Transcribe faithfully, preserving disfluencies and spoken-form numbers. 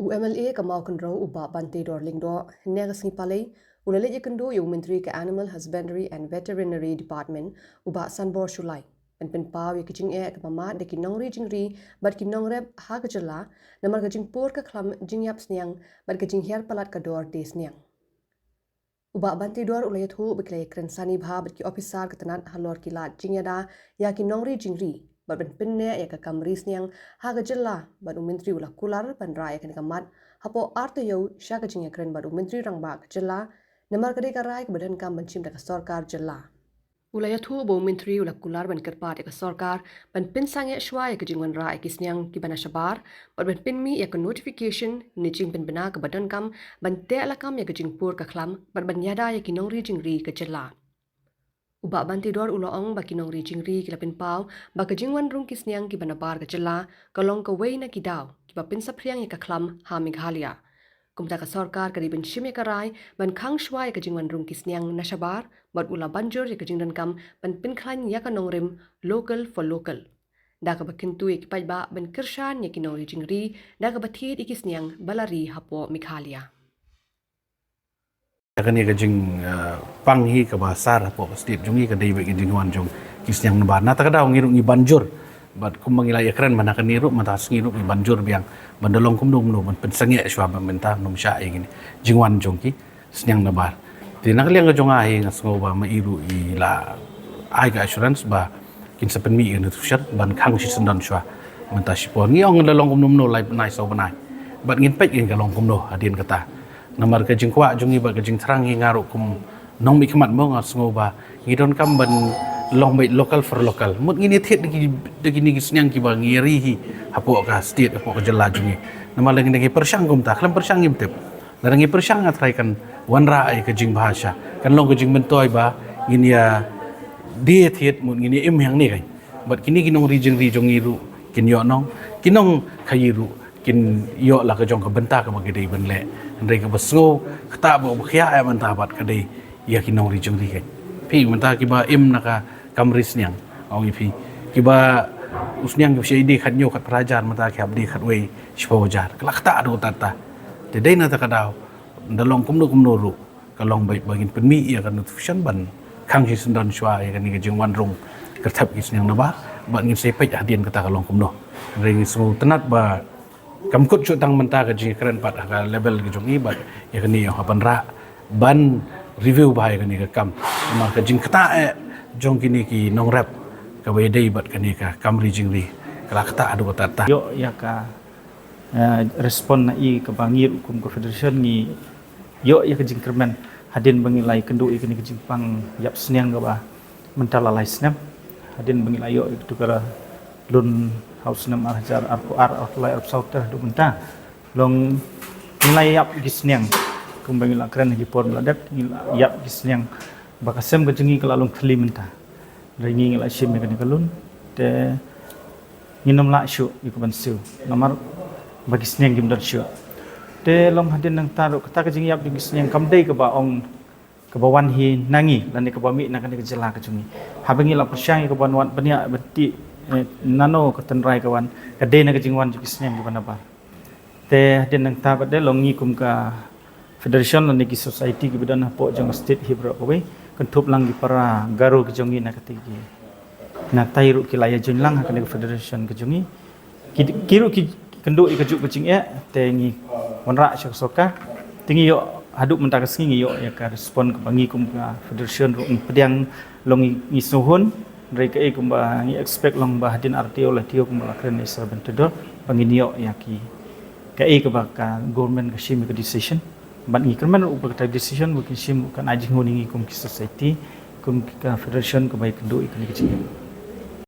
U MLA ka Mawkynrew u Bah Bantador Lyngdoh, hynne ka sngi Palei, u la leit ïakynduh ïa u Myntri ka Animal Husbandry and Veterinary Department, u Bah Sanbor Shullai, ban pynpaw ïa ka jingeh kaba mad da ki nongri jingri bad ki nongrep ha ka jylla, namar ka jingpur ka khlam, jingïap sniang bad ka jinghiar palat ka dor die sniang. U Bah Bantador u la ïathuh ba ki la ïakren sani bha bad ki ophisar ka tnat halor ki lad jingïada ïa ki nongri jingri bad ban pynneh ïa ka kam ri sniang ha ka jylla, bad u Myntri u la kular ban rah ïa kane ka mat hapoh ar taïew sha ka jingïakren bad u Myntri Rangbah ka jylla, namar ka dei ka rai kaba donkam ban shim da ka sorkar jylla. U la ïathuh ba u Myntri u la kular ban kyrpad ïa ka sorkar ban pynsangeh shuwa ïa ka jingwanrah ïa ki sniang kiba na shabar, bad ban pynmih ïa ka notification ne jingpynbna kaba donkam ban teh lakam ïa ka jingpur ka khlam bad ban ïada ïa ki nongri jingri ka jylla. U Bah Bantador u la ong ba ki nongri jingri ki la pynpaw ba ka jingwan rung ki sniang kiba nabar ka jylla ka long kawei na ki daw kiba pynsaphriang ïa ka khlam ha Meghalaya. Kumta ka sorkar ka dei ban shim ïa ka rai ban khang shuwa ïa ka jingwan rung ki sniang na shabar, bad u la ban jur ïa ka jingdonkam ban pynkhlaiñ ïa ka nongrim local for local, da kaba kyntu ïa ki paidbah ban kyrshan ïa ki nongri jingri da kaba thied ïa ki sniang ba la ri hapoh Meghalaya. Kane ka jing, eh, pang hi kaba sar hapoh ka state jong ngi ka dei bad ka jingwan jong ki sniang nabar. Na kata ka daw ngi ruh ngi ban jur. Bad kumba ngi la ïakren mynta kane ruh, mynta ka sngi ruh ngi ban jur biang ban da long kumno kumno ban pynsangeh shuwa ban mynta ngam shah ïa kine jingwan jong ki sniang nabar. Te na ka liang ka jong nga hi nga sngew ba ma i ruh i la ai ka assurance ba kin sa pynmih ïa ka notification ban khang shisyndon shuwa mynta shipor. Ngi ong la long kumno kumno lai bnai saw bnai. Bad ngin peit ngin ka long kumno hadien kata. Namar ka jingkwah jong ngi bad ka jingthrang hi nga ruh kum nongmihkhmat mo nga sngew ba ngi donkam ban long beit local for local. Mut ngin ïa thied da ki, da kine ki sniang kiba ngi ri hi hapoh ka state, hapoh ka jylla jong ngi. Namar la ngi da ngi pyrshang kumta, khlem pyrshang ngim tip. Lada ngi pyrshang nga tharai kan wanrah ïa ka jingbha sha. Kan long ka jingmyntoi ba ngin ïa die thied mut ngin ïa im hangne kan. Bad kine ki nongri jingri jong ngi ruh kin ïoh nong, ki nongkhaïi ruh kin ïoh la ka jong ka bynta kaba ki dei ban leh. Hynrei kaba sngew kata ba, ba khia ïa mynta bad ka dei ïa ki nongri jingri kan. Phi mynta kiba im na ka kam ri sniang, ong ïa phi, kiba u sniang kiba shu die khatñiew khatphra hajar mynta ki hap die khatwei shiphew hajar. Ka la kata haduh katta katta. Te dei na kata ka daw, da long kumno kumno ruh ka long beit ba ngin pynmih ïa ka notification ban khang shisyndon shuwa ïa kane ka jingwan rung kyrthep ki sniang nabar, bad ngin sa peit hadien kata ka long kumno. Hynrei ngi sngewtynnat ba kam kut shuh tang mynta ka jingkren pat ha ka level ka jong ngi bad ïa kane ïa ka ban rah ban review bha ïa kane ka kam. Namar ka jingktah eh jong kine ki nongrep kaba ïadei bad kane ka kam ri jingri ka la ktah haduh katta katta. Ïoh ïa ka, eh, respond na i kaba ngi ruh kum ka federation ngi ïoh ïa ka jingkyrmen hadien ba ngi la ïakynduh ïa kane ka jingpang ïap sniang kaba mynta la lai snem. Hadien ba ngi la ïoh ïa katu ka lun ha u snem ar hajar arphew ar, arphew lai, arphew saw ter haduh mynta. Long ngi la ïap ki sniang. Kumba ngi la kren ha ki por ba la dep, ngi la ïap ki sniang. Ba ka sem ka jong ngi ka la long thylli mynta. Hynrei ngi ngi la shim ïa kane ka lun. Te ngin ym lah shuh ïa ka ban siew. Namar ba ki sniang kim don shuh. Te long hadien nangta ruh kata ka jingïap jong ki sniang kam dei kaba ong kaba wan hi na ngi, lane kaba mih na kane ka jylla ka jong ngi. Haba ngi la pyrshang ïa ka ban wan bniah ban tih, eh, nano ka tynrai ka wan, ka dei na ka jingwan jong ki sniang kiba nabar. Te hadien nangta pat de long ngi kum ka federation lane ki society kiba don hapoh jong ka state hi baroh kawei, kynthup lang ki para Garo ki jong ngi na kata ki. Na tai ruh ki la ïa join lang ha kane ka federation ka jong ngi. Ki, ki ruh ki kynduh ïa kajuh ka jingeh, te ngi wanrah sha ka sorkar. Te ngi ïoh haduh mynta ka sngi ngi ïoh ïa ka respond kaba ngi kum ka federation ruh ngi pdiang long ngi, ngi sngewhun. Hynrei kaei kumba ngi expect long ba hadien ar taïew lai taïew kumba la kren i Sir Bantador ba ngin ïoh ïa ki kaei kaba ka government ka shim ïa ka decision. Bad ngi kyrmen ruh ba kata decision ba kin shim ruh kan ai jinghun ïa ngi kum ki society, kum ki ka federation kaba ïakynduh ïa kane ka jingeh.